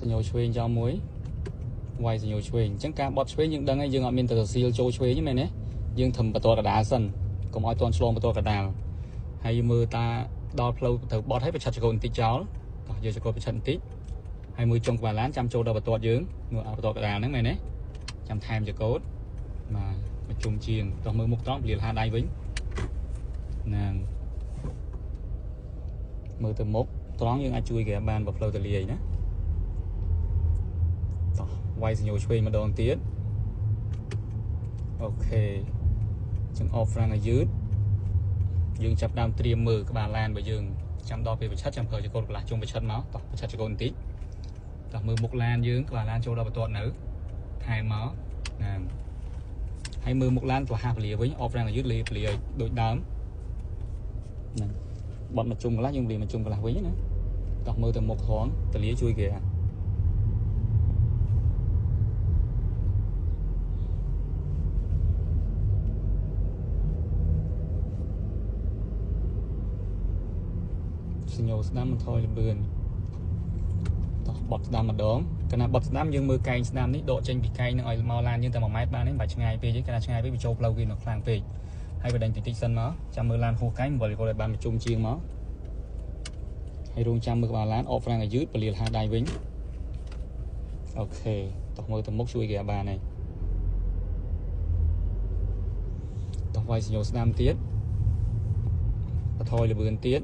សញ្ញោឆ្វេងចោលមួយវាយសញ្ញោឆ្វេងអញ្ចឹងការបត់ឆ្វេងយើងដឹងហើយយើងអត់មានទៅសៀលចូលឆ្វេងទេមែនទេយើងធ្វើបន្ទាត់កដាលសិនកុំឲ្យតន់ឆ្លងបន្ទាត់កដាលហើយមើលតាដល់ផ្លូវត្រូវបត់ហើយប្រឆិតចកូនបន្តិចចោលតោះយកចកូនប្រឆិតបន្តិចហើយមើលចុងក្បាលឡានចាំចូលដល់បន្ទាត់យើងមើលបន្ទាត់កដាលហ្នឹងមែនទេចាំថែមចកូតបាទមកជុំជាងតោះមើលមុខត្រង់ពលាលហាដៃវិញហ្នឹងមើលទៅមុខត្រង់យើងអាចជួយគេបានបើផ្លូវទលាយណាតោះវាយសញ្ញោឆ្វេងម្ដងទៀតអូខេចឹងអបហ្វ្រាំងឲ្យយឺតយើងចាប់ដើមត្រៀមមើលក្បាលឡានបើយើងចាំដល់ពេលប្រឆិតចាំប្រើចកូនកន្លះជុំប្រឆិតមកតោះប្រឆិតចកូនបន្តិចតោះមើលមុខឡានយើងក្បាលឡានចូលដល់បន្ទាត់នៅថែមមកណាហើយមើលមុខឡានប្រហាសពលាវិញអបហ្វ្រាំងឲ្យយឺតលេពលាឲ្យដូចដើមហ្នឹងបត់មកជុំកន្លះយើងពលាមកជុំកន្លះវិញណាតោះមើលទៅមុខថងតលាជួយគេសញ្ញោស្ដាំមិនថយលបឿនតោះបត់ស្ដាំម្ដងកាលណាបត់ស្ដាំយើងមើលកែងស្ដាំនេះដកចេញពីកែងនឹងឲ្យមកឡានយើងតែ1ម៉ែត្របានទេមិនបាច់ឆ្ងាយពេកទេកាលណាឆ្ងាយពេកវាចូលផ្លូវគេនៅខ្លាំងពេកហើយបដិញតិចតិចសិនមកចាំមើលឡានហួសកែងបើគាត់ឲ្យបានប្រជុំជាងមកហើយរងចាំមើលក្បាលឡានអបហ្វ្រាំងឲ្យយឺតពលាលហាដៃវិញអូខេតោះមើលទៅមុខជួយគេឲ្យបានហើយតោះវាយសញ្ញោស្ដាំទៀតបន្ថយលបឿនទៀត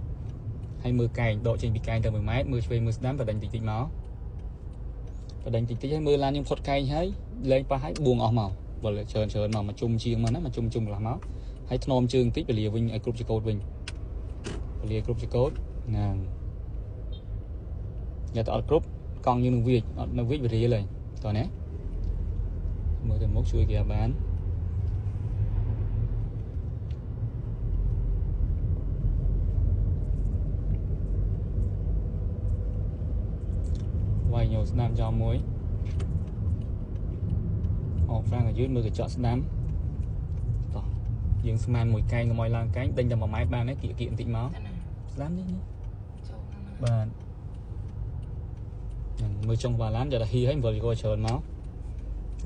ហើយមើលកែងដកចេញពីកែងទៅ1ម៉ែត្រមើលឆ្វេងមើលស្ដាំបដិញតិចតិចមកបដិញតិចតិចហើយមើលឡានខ្ញុំផុតកែងហើយលែងប៉ះហើយបួងអស់មកបើច្រើនច្រើនមកមកជុំជាងមកណាមកជុំជុំកន្លះមកហើយថ្នមជើងតិចពលាវិញឲ្យគ្រប់ចកោតវិញពលាគ្រប់ចកោតហ្នឹងយកទៅអត់គ្រប់កង់យើងនឹងវាចអត់នៅវាចវិរិយឡើយតោះណាមើលទៅមុខជួយគេឲ្យបានវាយញោស្ដាំចោលមួយអបហ្វ្រាំងឲ្យយឺតមើលកញ្ចក់ស្ដាំតោះយើងស្មានមួយកែងកុំឲ្យឡើងកែងដេញតែ1ម៉ែត្របានទេគៀកគៀកបន្តិចមកស្ដាំនេះចូលបាទហ្នឹងមើលចុងក្បាលឡានយកតែហ៊ីហើយវិលក៏ច្រើនមក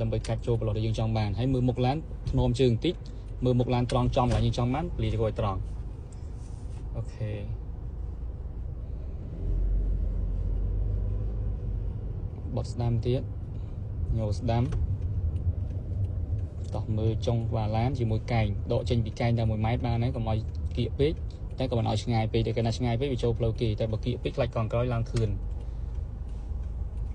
ដើម្បីកាច់ចូលប្រឡោះដែលយើងចង់បានហើយមើលមុខឡានធ្នមជើងបន្តិចមើលមុខឡានត្រង់ចំកន្លែងយើងចង់បានពលាក៏ឲ្យត្រង់អូខេបត់ស្ដាំទៀតញោស្ដាំតោះមើលចុងក្បាលឡានជាមួយកែងដកចេញពីកែងតែ1ម៉ែត្របានហើយកុំឲ្យគៀកពេកតែក៏មិនឲ្យឆ្ងាយពេកតែកាលណាឆ្ងាយពេកវាចូលផ្លូវគេតែបើគៀកពេកខ្លាចកង់ក្រោយឡើងខឿន